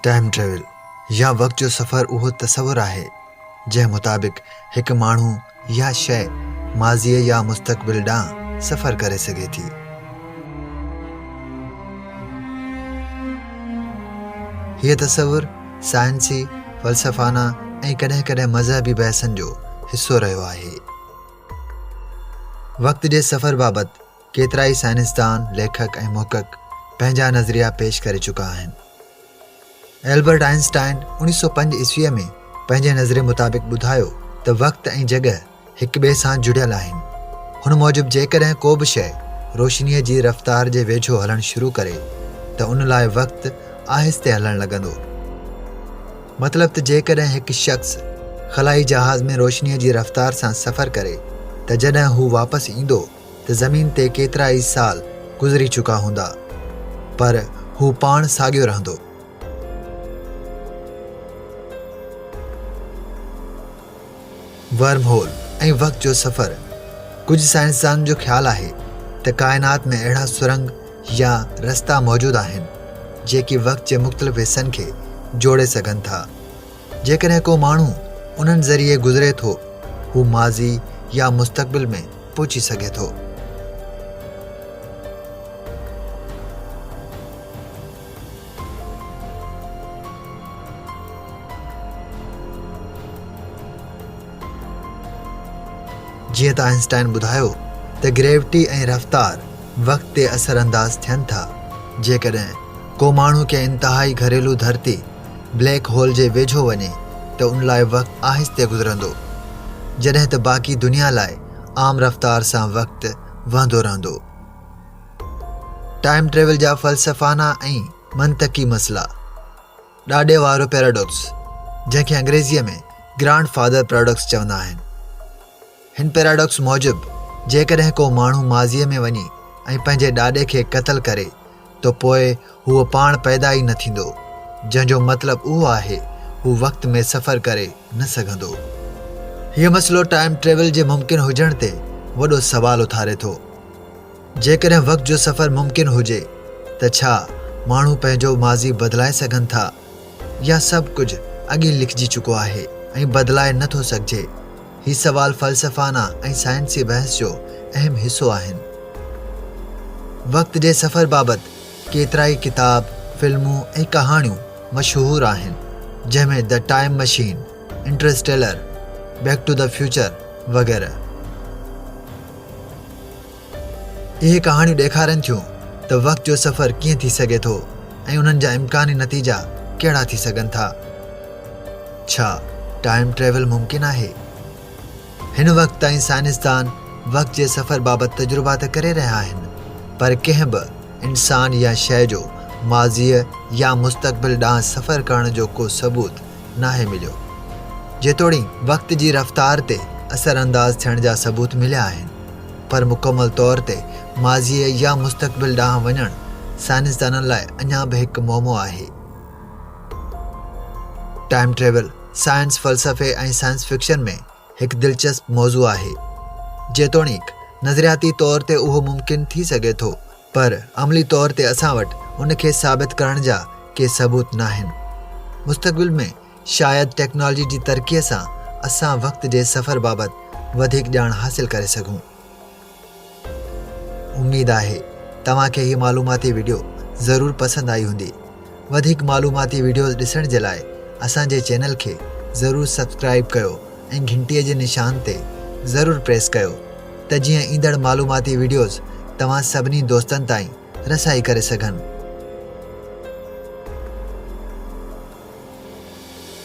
Time travel يا وقت جو سفر اهو تصور آهي، جنهن مطابق هڪ ماڻهو يا شيء ماضيء يا مستقبل ڏانهن سفر ڪري سگهي ٿي. هيء تصور سائنسي، فلسفانه ۽ ڪڏهن ڪڏهن مذهبي بحثن جو حصو رهيو آهي. وقت جي سفر بابت ڪيترائي سائنسدان، ليکڪ ۽ محقق پنهنجا نظريا پيش ڪري چڪا آهن. البرٽ آئنسٽائن 1905 عيسويء ۾ پنهنجي نظريي مطابق ٻڌايو ته وقت ۽ جڳهه هڪ ٻئي سان جڙيل آهن. هن موجب جيڪڏهن ڪو به شيء روشنيء جي رفتار جي ويجهو هلڻ شروع ڪري ته ان لاء وقت آهستي هلڻ لڳندو. مطلب ته جيڪڏهن هڪ شخص خلائي جهاز ۾ روشنيء جي رفتار سان سفر ڪري ته جڏهن هو واپس ايندو ته زمين تي ڪيترا ئي سال گذري چڪا هوندا پر هو پاڻ ساڳيو رهندو. ورم هول ۽ وقت جو سفر، ڪجهه سائنسدانن جو خيال آهي ته ڪائنات ۾ اهڙا سرنگ يا رستا موجود آهن جيڪي وقت جي مختلف حصن کي جوڙي سگهن ٿا. جيڪڏهن ڪو ماڻهو انهن ذريعي گذري ٿو، هو ماضي يا مستقبل ۾ پهچي سگهي ٿو. جيئن ته آئنسٽائن ٻڌايو ته گريوٽي ۽ رفتار وقت تي اثر انداز ٿين ٿا. جيڪڏهن ڪو ماڻهو ڪنهن انتهائي گهريلو ڌرتي، بليڪ هول، جي ويجهو وڃي ته ان لاء وقت آهستي گذرندو، جڏهن ته باقي دنيا لاء عام رفتار سان وقت وهندو رهندو. ٽائيم ٽريول جا فلسفانه ۽ منطقي مسئلا. ڏاڏي وارو پيراڊوڪس، جنهن کي انگريزيء ۾ گرانڊ فادر پيراڊوڪس چوندا آهن. هن پيراڊوڪس موجب جيڪڏهن ڪو ماڻهو ماضيء ۾ وڃي ۽ پنهنجي ڏاڏي کي قتل ڪري ته پوء هو پاڻ پيدا ئي نه ٿيندو، جنهن جو مطلب اهو آهي هو وقت ۾ سفر ڪري نه سگهندو. هيء مسئلو ٽائيم ٽريول جي ممڪن هجڻ تي وڏو سوال اٿاري ٿو. جيڪڏهن وقت جو سفر ممڪن هجي ته ڇا ماڻهو پنهنجو ماضي بدلائي سگهن ٿا يا سڀ ڪجهه اڳ ئي لکجي چڪو آهي ۽ بدلائي نه ٿو سگهجي؟ هي سوال فلسفانه ۽ سائنسي بحث جو اهم حصو آهن. وقت جي سفر بابت ڪيترائي ڪتاب، فلمون ۽ ڪهاڻيون مشهور آهن، جنهن ۾ The Time Machine, Interstellar, Back to the Future وغيره. اهي ڪهاڻيون ڏيکارين ٿيون ته وقت جو سفر ڪيئن ٿي سگهي ٿو ۽ انهن جا امڪاني نتيجا ڪهڙا ٿي سگهن ٿا. ڇا ٽائيم ٽريول ممڪن آهي؟ هن وقت تائين سائنسدان وقت جي سفر بابت تجربا ته ڪري رهيا آهن پر ڪنهن به انسان يا شيء جو ماضيء يا مستقبل ڏانهن سفر ڪرڻ جو ڪو ثبوت ناهي مليو. جيتوڻيڪ وقت جي رفتار تي اثرانداز ٿيڻ جا ثبوت مليا آهن پر مڪمل طور تي ماضيء يا مستقبل ڏانهن وڃڻ سائنسدانن لاء اڃا به هڪ معمو آهي. ٽائيم ٽريول سائنس، فلسفي ۽ سائنس فڪشن ۾ هڪ دلچسپ موضوع آهي. جيتوڻيڪ نظرياتي طور تي اهو ممڪن ٿي سگهي ٿو پر عملي طور تي اسان وٽ ان کي ثابت ڪرڻ جا ڪي ثبوت ناهن. مستقبل ۾ شايد ٽيڪنالاجي جي ترقي سان اسان وقت جي سفر بابت وڌيڪ ڄاڻ حاصل ڪري سگهون. اميد آهي توهان کي هي معلوماتي وڊيو ضرور پسند آئي هوندي. وڌيڪ معلوماتي وڊيوز ڏسڻ جي لاء اسان جي چينل کي ضرور سبسڪرائيب ڪيو ۽ گهنٽي جي نشان تي ضرور پريس ڪيو ته جيئن ايندڙ معلوماتي وڊيوز توهان سڀني دوستن تائين رسائي ڪري سگهن.